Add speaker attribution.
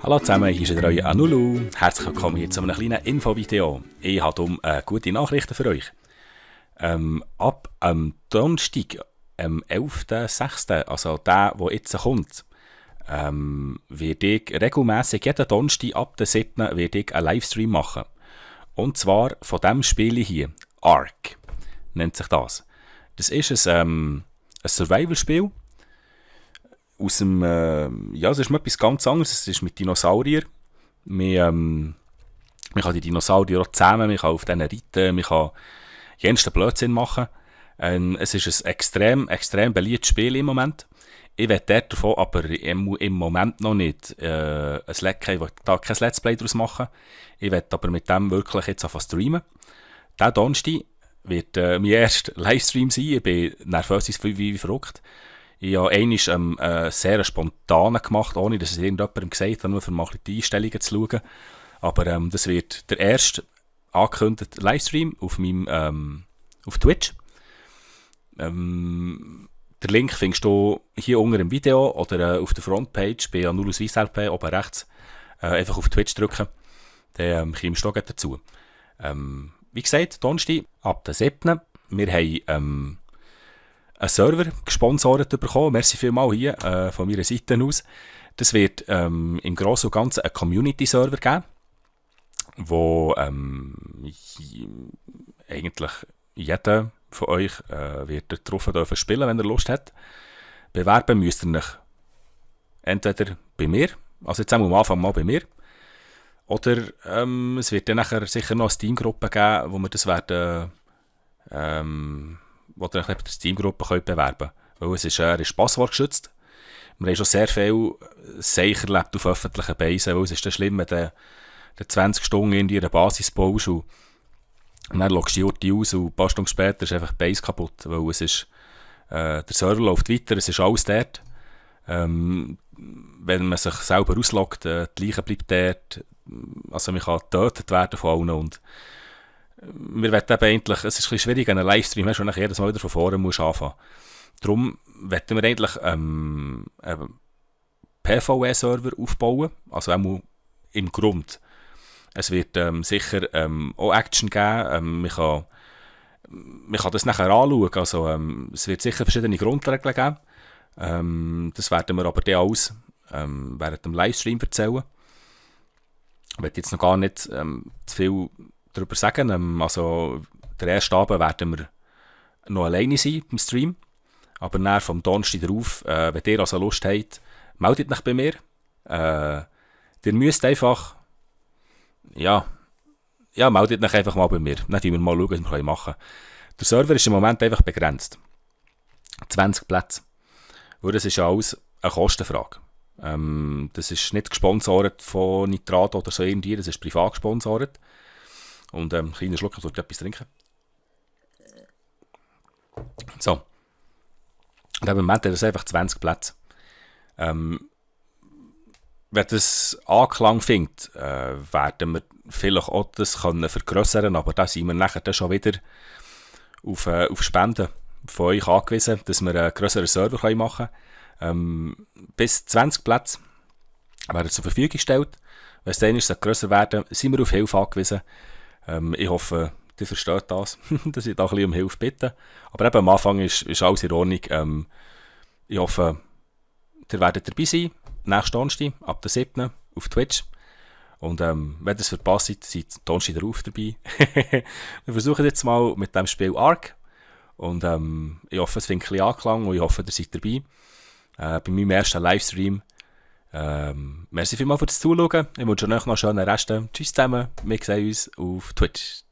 Speaker 1: Hallo zusammen, hier ist wieder euer Anulu. Herzlich willkommen hier zu einem kleinen Infovideo. Ich habe gute Nachrichten für euch. Ab Donnerstag, am 11.06., also der jetzt kommt, werde ich regelmässig jeden Donnerstag ab dem 7. werde ich einen Livestream machen. Und zwar von diesem Spiel hier, Ark, nennt sich das. Das ist ein Survival-Spiel. Aus dem, es ist etwas ganz anderes, es ist mit Dinosauriern. Man kann die Dinosaurier auch zusammen, man kann auf denen reiten, man kann jensten Blödsinn machen. Es ist ein extrem beliebtes Spiel im Moment. Ich werde davon aber im Moment noch nicht ich will da kein Let's Play daraus machen. Ich werde aber mit dem wirklich jetzt anfangen streamen. Diesen Donnerstag wird mein erster Livestream sein. Ich bin nervös wie verrückt. Ich habe einmal sehr spontan gemacht, ohne dass es irgendjemandem gesagt habe, nur für mal die Einstellungen zu schauen. Aber das wird der erste angekündigte Livestream auf meinem auf Twitch. Der Link findest du hier unter dem Video oder auf der Frontpage bei Anulus WeSLP oben rechts. Einfach auf Twitch drücken, dann kommst du dazu. Wie gesagt, Donnerstag ab der 7. Wir haben einen Server gesponsert bekommen. Merci vielmals hier von meiner Seite aus. Das wird im Großen und Ganzen einen Community-Server geben, wo eigentlich jeder von euch wird drauf dürfen spielen, wenn er Lust hat. Bewerben müsst ihr euch entweder bei mir, also jetzt am Anfang mal bei mir, oder es wird dann nachher sicher noch eine Steam-Gruppe geben, wo wir das werden wo ihr euch eben die Steam-Gruppe bewerben könnt. Weil es ist passwortgeschützt. Wir haben schon sehr viel Seicher erlebt auf öffentlichen Beisen, weil es ist dann schlimm, wenn du 20 Stunden in ihrer Basis baust und dann loggst du die aus und ein paar Stunden später ist einfach die Base kaputt, weil es ist, der Server läuft weiter, es ist alles dort. Wenn man sich selber ausloggt, die Leiche bleibt dort, also man kann getötet werden von allen und wir wollen eben endlich, es ist ein bisschen schwierig, einen Livestream hast, wenn du jedes Mal wieder von vorne musst anfangen. Darum wollen wir eigentlich einen PvE-Server aufbauen, also auch im Grund. Es wird sicher auch Action geben, man kann das nachher anschauen, also es wird sicher verschiedene Grundregeln geben. Das werden wir aber dann alles während dem Livestream erzählen. Ich will jetzt noch gar nicht zu viel darüber sagen. Also der erste Abend werden wir noch alleine sein im Stream. Aber nach vom Donnerstag darauf, wenn ihr also Lust habt, meldet euch bei mir. Ihr müsst einfach meldet euch einfach mal bei mir. Dann schauen wir mal, was wir machen können. Der Server ist im Moment einfach begrenzt. 20 Plätze. Weil das ist ja alles eine Kostenfrage. Das ist nicht gesponsert von Nitrat oder so irgendwie, das ist privat gesponsert. Und kleiner Schluck, ich sollte etwas trinken. So. Und im Moment hat es einfach 20 Plätze. Wenn das Anklang findet, werden wir vielleicht auch das können vergrössern, aber da sind wir nachher dann schon wieder auf Spenden von euch angewiesen, dass wir einen grösseren Server machen können. Bis 20 Plätze werden zur Verfügung gestellt. Wenn es dann grösser werden, sind wir auf Hilfe angewiesen. Ich hoffe, ihr versteht das, dass ich da ein bisschen um Hilfe bitte. Aber eben am Anfang ist alles in Ordnung. Ich hoffe, ihr werdet dabei sein, nächsten Donnerstag, ab der 7. auf Twitch. Und wenn ihr es verpasst, seid Donnerstag darauf dabei. Wir versuchen jetzt mal mit dem Spiel Ark. Und ich hoffe, es findet ein bisschen Anklang und ich hoffe, ihr seid dabei. Bei meinem ersten Livestream. Merci vielmals fürs Zuschauen. Ich wünsche euch noch einen schönen Rest. Tschüss zusammen, wir sehen uns auf Twitch.